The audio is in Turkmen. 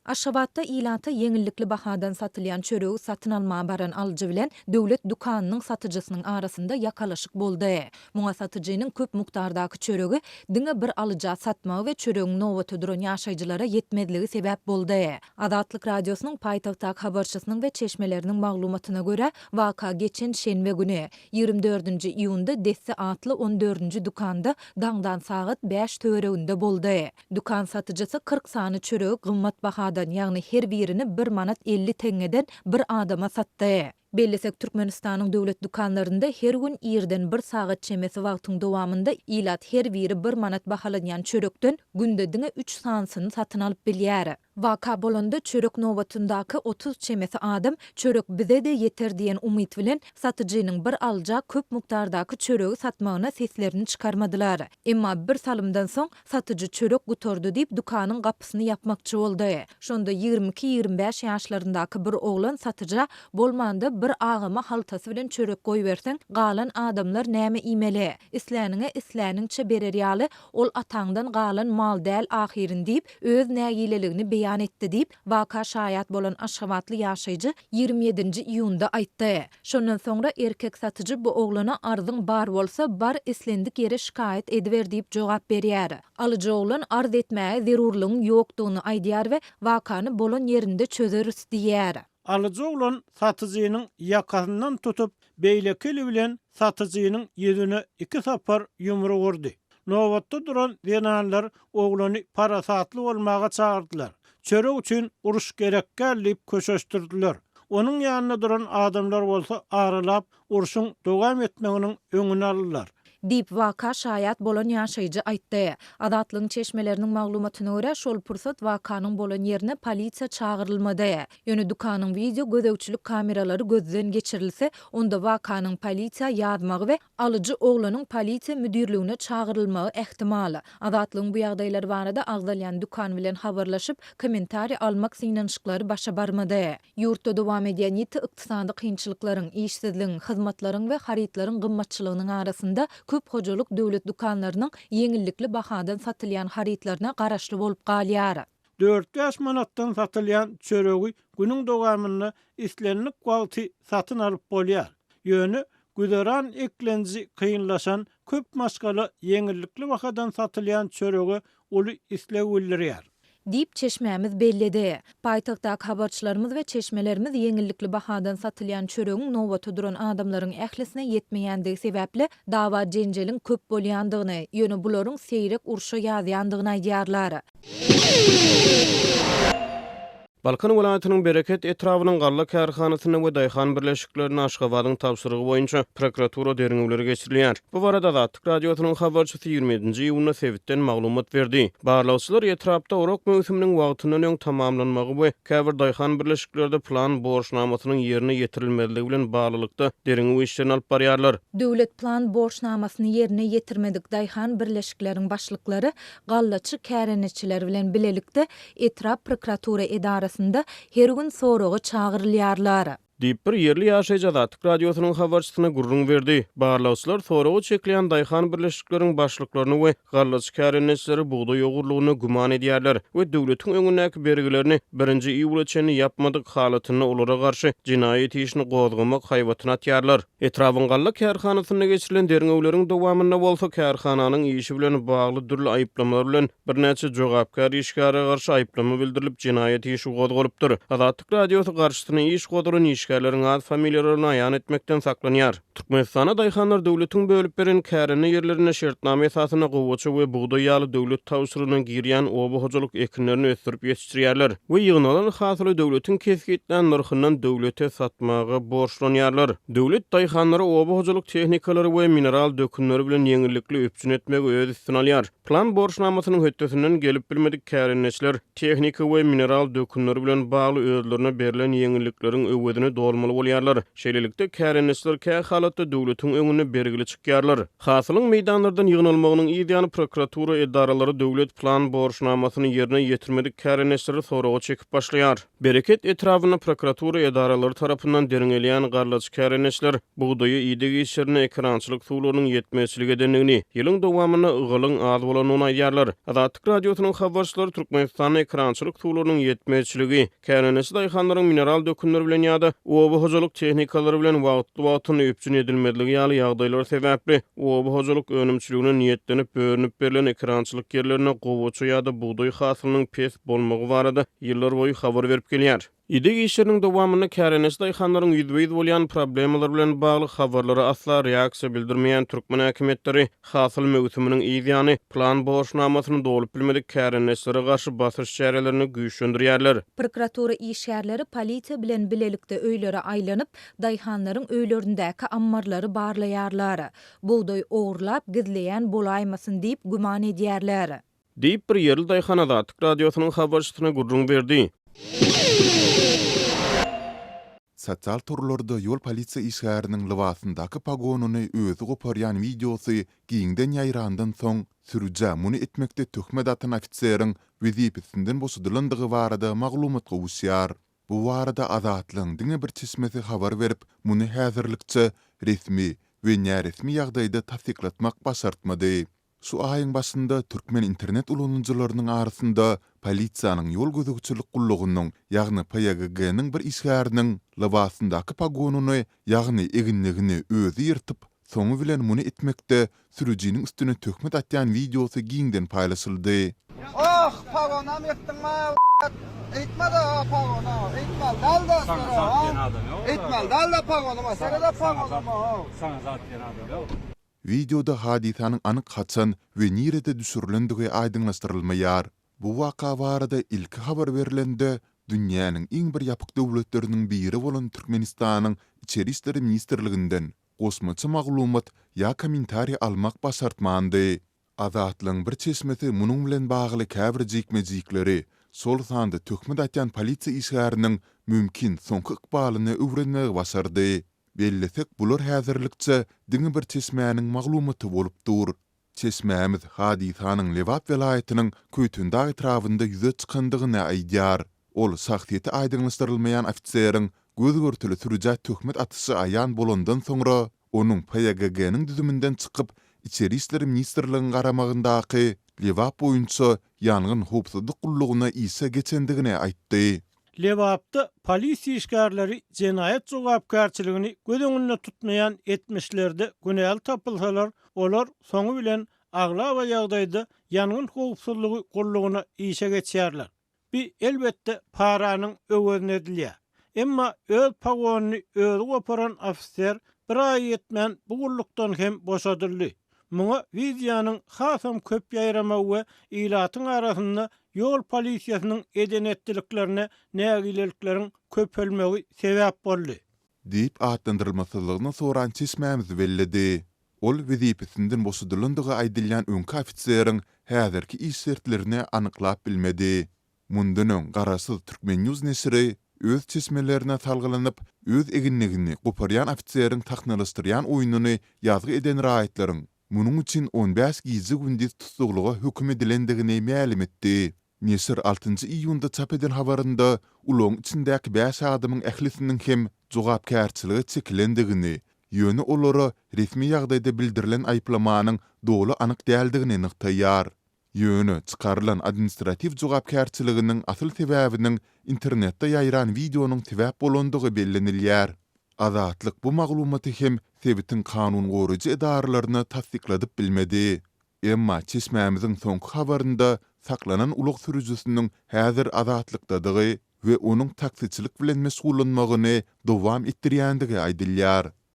Aşgabatda ilata ýeňillikli bahadan satylýan çöregi satyn almaga baran alyjy bilen döwlet dükanynyň satyjysynyň arasynda ýakalaşyk boldy. Muňa satyjynyň köp mukdardaky çöregi diňe bir alyja satmagy we çöregiň nobata duran ýaşaýjylara ýetmezligi sebäp boldy. Azatlyk Radiosynyň paýtagtdaky habarçysynyň we çeşmeleriniň maglumatyna görä, waka geçen şenbe güni, 24-nji iýunda Desse atly on dördünji dükanda daňdan sagat bäş töwereginde boldy. Dükan satyjysy 40 sany çöregi gymmat bahadan, ýagny her birini bir manat 50 teňňeden bir adama satdy. Bellesek, Türkmenistanyň döwlet dükanlarynda her gün irden bir sagat çemesi wagtyň dowamynda ilat her biri bir manat bahalanýan çörekden günde diňe üç sanysyny satyn alyp bilýär. Waka bolanda çörek nobatyndaky 30 çemesi adam çörek bize-de ýeter diýen umyt bilen satyjynyň bir alyja köp mukdardaky çöregi satmagyna seslerini çykarmadylar. Emma bir salymdan soň Satyjy çörek gutardy diýip, dükanyň gapysyny ýapmakçy boldy. Şonda 22-25 ýaşlaryndaky bir oglan satyja, Bolmanda bir agama haltasy bilen çörek goýberseň, galan adamlar näme iýmeli? Isläniňe isläniňçe berer ýaly, ol ataňdan galan mal däl ahyryn diýip, öz nägileligini beýan etdi diýip, waka şaýat bolan aşgabatly ýaşaýjy 27-nji iýunda aýtdy. Şondan soňra erkek satyjy bu oglana arzyň bar bolsa, bar islendik ýere şikaýat ediber diýip jogap berýär. Alyjy oglan arz etmäge zerurlygyň ýokdugyny aýdýar we wakany bolan ýerinde çözeris diýýär. Alyjy oglan satyjynyň ýakasyndan tutup, beýleki eli bilen satyjynyň ýüzüne iki sapar ýumruk urdy. Nobatda duran zenanlar oglany parasatly bolmaga çagyrdylar. Çörek üçin uruş gerek däl diýip köşeşdirdiler. Onuň ýanynda duran adamlar bolsa aralap, urşuň dowam etmeginiň öňüni aldylar. Diýip, waka şaýat bolan ýaşaýjy aýtdy. Azatlygyň çeşmeleriniň maglumatyna görä, şol pursat wakanyň bolan ýerine polisiýa çagyrylmady. Ýöne dükanyň wideo gözegçilik kameralary gözden geçirilse, onda wakanyň polisiýa ýazmagy we Alyjy oglanyň polisiýa müdirligine çagyrylmagy ähtimal. Azatlygyň bu ýagdaýlar barada agzalýan dükan bilen habarlaşyp, kommentariý almak synanyşyklary başa barmady. Ýurtda dowam edýän ýiti ykdysady kynçylyklaryň, işsizligiň, hyzmatlaryň we harytlaryň gymmatçylygynyň arasynda köp hojalyk döwlet dükanlarynyň ýeňillikli bahadan satylýan harytlaryna garaşly bolup galýar. Dört-bäş manatdan satylýan çöregi günüň dowamynda islendik wagty satyn alyp bolýar. Ýöne güzeran eklenji kynlaşan köp maşgala ýeňillikli bahadan satylýan çörege uly isleg bildirýär. Diýip, çeşmämiz belledi. Paýtagtdaky habarçylarymyz we çeşmelerimiz ýeňillikli bahadan satylýan çöregiň nobata duran adamlaryň ählisine ýetmeýändigi sebäpli dawa-jenjeliň köp bolýandygyny, ýöne bularyň seýrek urşa ýazýandygyny aýdýarlar. Balkan welaýatynyň Bereket etrabynyň galla kärhanasynda we daýhan birleşiklerinde Aşgabadyň tabşyrygy boýunça prokuratura derňewleri geçirilýär. Bu barada Azatlyk Radiosynyň habarçysy 27-nji iýunda sebitden maglumat berdi. Barlagçylar etrapda orak möwsüminiň wagtyndan öň tamamlanmagy we käbir daýhan birleşiklerde plan borçnamasynyň ýerine ýetirilmezligi bilen baglylykda derňew işlerini alyp barýarlar. Döwlet plan borçnamasyny ýerine ýetirmedik daýhan birleşikleriň başlyklary gallaçy kärendeçiler bilen bilelikde etrap prokuratura edarasynda her gün soraga çagyrylýarlar. Diýip, bir ýerli ýaşaýjy Azatlyk Radiosynyň habarçysyna gürrüň berdi. Barlagçylar soraga çekilýän daýhan birleşikleriň başlyklaryny we gallaçy kärendeçileri bugdaý ogurlygynda güman edýärler we döwletiň öňündäki bergilerini birinji iýula çenli ýapmadyk halatynda olara garşy jenaýat işini gozgamak haýbatyny atýarlar. Etrabyň galla kärhanasynda geçirilen derňewleriň dowamynda bolsa kärhananyň işi bilen bagly dürli aýyplamalar bilen birnäçe jogapkär işgäre garşy aýyplama bildirilip, jenaýat işi gozgalypdyr. Azatlyk Radiosy garşysyna iş gozgalan işgärleriň at-familiýalaryny aýan etmekden saklanýar. Türkmenistanda daýhanlar döwletiň bölüp beren kärende ýerlerinde şertnama esasynda gowaça we bugdaý ýaly döwlet tabşyrygyna girýän oba hojalyk ekinlerini ösdürip ýetişdirýärler we ýygnalan hasyly döwletiň kesgitlän nyrhyndan döwlete satmaga borçlanýarlar. Döwlet daýhanlary oba hojalyk tehnikalary we mineral dökünleri bilen ýeňillikli üpjün etmegi öz üstüne alýar. Plan borçnamasynyň hötdesinden gelip bilmedik kärendeçiler tehnika we mineral dökünleri bilen bagly özlerine berlen ýeňillikleriň öwezini. öwezini dolmaly bolýarlar. Şeýlelikde, kärendeçiler kä halatda döwletiň öňünde bergili çykýarlar. Hasylyň meýdanlardan ýygnalmagynyň yz ýany prokuratura edaralary döwlet plan borçnamasyny ýerine ýetirmedik kärendeçileri soraga çekip başlaýar. Bereket etrabynda prokuratura edaralary tarapyndan derňelýän gallaçy kärendeçiler bugdaýa ideg işlerinde ekerançylyk suwlarynyň ýetmezçilik edendigini, ýylyň dowamynda ygalyň az bolandygyny aýdýarlar. Azatlyk Radiosynyň habarçylary Türkmenistanda ekerançylyk suwlarynyň ýetmezçiligi, Kärendeçi daýhanlaryň mineral dökünler bilen ýa-da oba hojalyk tehnikalary bilen wagtly-wagtynda üpjün edilmezligi ýaly ýagdaýlar sebäpli, oba hojalyk önümçiligine niýetlenip bölünip berlen ekerançylyk ýerlerinde gowaça ýa-da bugdaý hasylynyň pes bolmagy barada ýyllarboýy habar berip gelýär. Ideg işleriniň dowamynda kärendeçi daýhanlaryň ýüzbe-ýüz bolýan problemalary bilen bagly habarlara asla reaksiýa bildirmeýän türkmen häkimiýetleri Hasyl möwsüminiň yz ýany, plan borçnamasyny dolup bilmedik kärendeçilere garşy basyş çärelerini güýçlendirýärler. Prokuratura işgärleri polisiýa bilen bilelikde öýlere aýlanyp, daýhanlaryň öýlerindäki ammarlary barlaýarlar. Bugdaý ogurlap, gizleýän bolaýmasyn diýip güman edýärler. Diýip, bir ýerli daýhan Azatlyk Radiosynyň habarçysyna gürrüň berdi. Sosial torlarda ýol polisiýa işgäriniň lybasyndaky pogonyny özi goparýan wideosy giňden ýaýrandan soň, sürüjä muny etmekde töhmet atan ofiseriň wezipesinden boşadylandygy barada maglumat gowuşýar. Bu barada Azatlygyň diňe bir çeşmesi habar berip, muny häzirlikçe resmi we näresmi ýagdaýda tassyklatmak başartmady. Şu aýyň başynda türkmen internet ulanyjylarynyň arasynda polisiýanyň ýol gözegçilik gullugynyň, ýagny PÝGG-niň bir işgäriniň lybasyndaky pogonyny, ýagny eginligini özi ýyrtyp, soňy bilen muny etmekde sürüjiniň üstüne töhmet atýan wideosy giňden paýlaşyldy. Oh pagonam ýyrtdyňma eýtmede pagona eýtmeli dal dostlar eýtmeli dal pagonyma serede pagonyma. Saňa zat diýen adam ýok. Wideoda hadysanyň anyk haçan we nirede düşürilendigi aýdyňlaşdyrylmaýar. Bu waka barada ilki habar berlende, dünýäniň iň bir ýapyk döwletleriniň biri bolan Türkmenistanyň Içeri işler ministrliginden goşmaça maglumat ýa kommentariý almak başartmandy. Azatlygyň bir çeşmesi munuň bilen bagly käbir jikme-jikleri, şol sanda töhmet atýan polisiýa işgäriniň mümkin soňky ykbalyny öwrenmegi başardy. Bellesek, bular häzirlikçe diňe bir çeşmäniň maglumaty bolup dur. Çeşmämiz hadysanyň Lebap welaýatynyň Köýtendag etrabynda ýüze çykandygyny aýdýar. Ol şahsyýeti aýdyňlaşdyrylmaýan ofiseriň göz-görtele sürüjä töhmet atyşy aýan bolandan soňra, onuň PYGG-niň düzüminden çykyp, Içeri işler ministrligiň garamagyndaky Lebap boýunça ýangyn howpsuzlyk gullugyna işe geçendigini aýtdy. Lebapda polisiýa işgärleri jenaýat jogapkärçiligini göz öňünde tutmaýan etmişlerde günäli tapylsalar, olar soňy bilen aglaba ýagdaýda ýangyn howpsuzlygy gullugyna işe geçýärler. Bi, elbetde, paranyň öwezine edilýär. Emma öz pogonyny özi goparan ofiser bir aýa ýetmän bu gullukdan hem boşadyldy. Muňa wideonyň hasam köp ýaýramagy we ilatyň arasynda ýol polisiýasynyň eden-etdiliklerine nägilelikleriň köpelmegi sebäp boldy. Diýip, atlandyrylmasyzlygyny soran çeşmämiz belledi. Ol wezipesinden boşadylandygy aýdylýan öňki ofiseriň häzirki iş şertlerini anyklap bilmedi. Mundan öň garaşsyz Turkmen. News neşiri öz çeşmelerine salgylanyp, öz eginligini goparýan ofiseriň sahnalaşdyrýan oýnuny ýazgy eden raýatlaryň munuň üçin on bäş gije-gündiz tussaglyga höküm edilendigini mälim etdi. Neşir altynjy iýunda çap eden habarynda ulagyň içindäki bäş adamyň ählisiniň hem jogapkärçilige çekilendigini, ýöne olara resmi ýagdaýda bildirilen aýyplamanyň doly anyk däldigini nygtaýar. Ýöne çykarylan administratiw jogapkärçiliginiň asyl sebäbiniň internetde ýaýran wideonyň sebäp bolandygy bellenilýär. Azatlyk bu maglumaty hem sebitiň kanun goraýjy edaralaryna tassykladyp bilmedi. Emma çeşmämiziň soňky habarynda saklanan ulag sürüjisiniň häzir azatlykdadygy we onuň taksiçilik bilen meşgullanmagyny dowam etdirýändigi aýdylýar.